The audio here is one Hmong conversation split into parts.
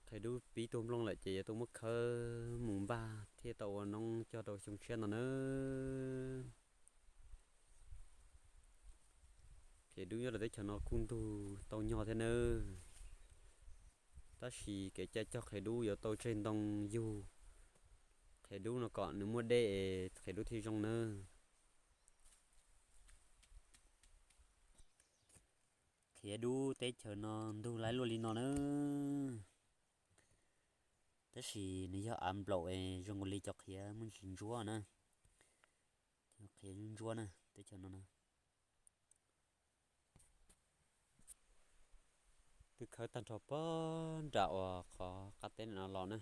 Qhiav dub pib tuag nplooj lawm ces yuav tuaj muab khawb mus npaj thiaj tau ua noob cog rau xyoo tshiab no nawb. Qhiav dub nyob rau teb chaws no kuj ntug tau nyog thiab nawb. Tab sis kev cai cog qhiav dub yuav tau tseg ntoo yug qhiav dub no kom nws muaj dej es qhiav dub thiaj zoo nawb. Qhiav dub teb chaws no ntug laib luaj li no nawb. Tab sis nws yog av nplaum es zoo nkaus li cov qhiav muaj ntsis ntsuab na. Cov qhiav ntsuab na, teb chaws no na. Twb khawb tag nrho pob nram uas qhov qab teb no los na.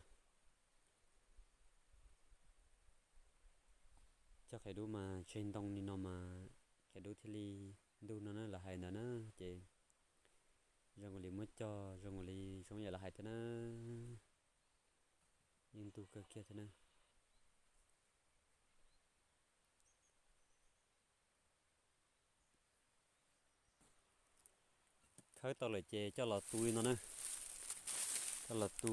Cog qhiav dub mas tseg ntoo li no mas qhiav dub thiaj li ntug no na, lawv hais ntawd na. Ces zoo nkaus li muab cog zoo nkaus li zoo yam lawv hais thiab na. Yeej ntug kawg kiag thiab na. Khawb tau lawm ces coj los tu li no na. Coj los tu,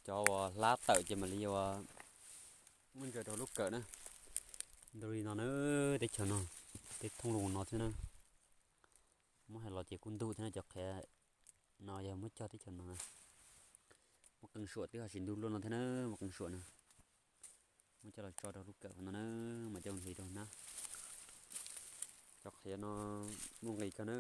cov uas hlab tawm ces mam li ua muab ntsaws rau lub kawm na. Ntug li no na, teb chaws no, teb thooj lus no thiab na. Muab hais los ces kuj ntug thiab na, cov qhiav no yog muab cog teb chaws no na. Muab qee suam twb ho tsis ntug luaj no thiab na, muab qee suam na. Muab coj los tso rau lub kawm no na, mas coj hliv rau na. Cov qhiav no muaj nqis kawg na.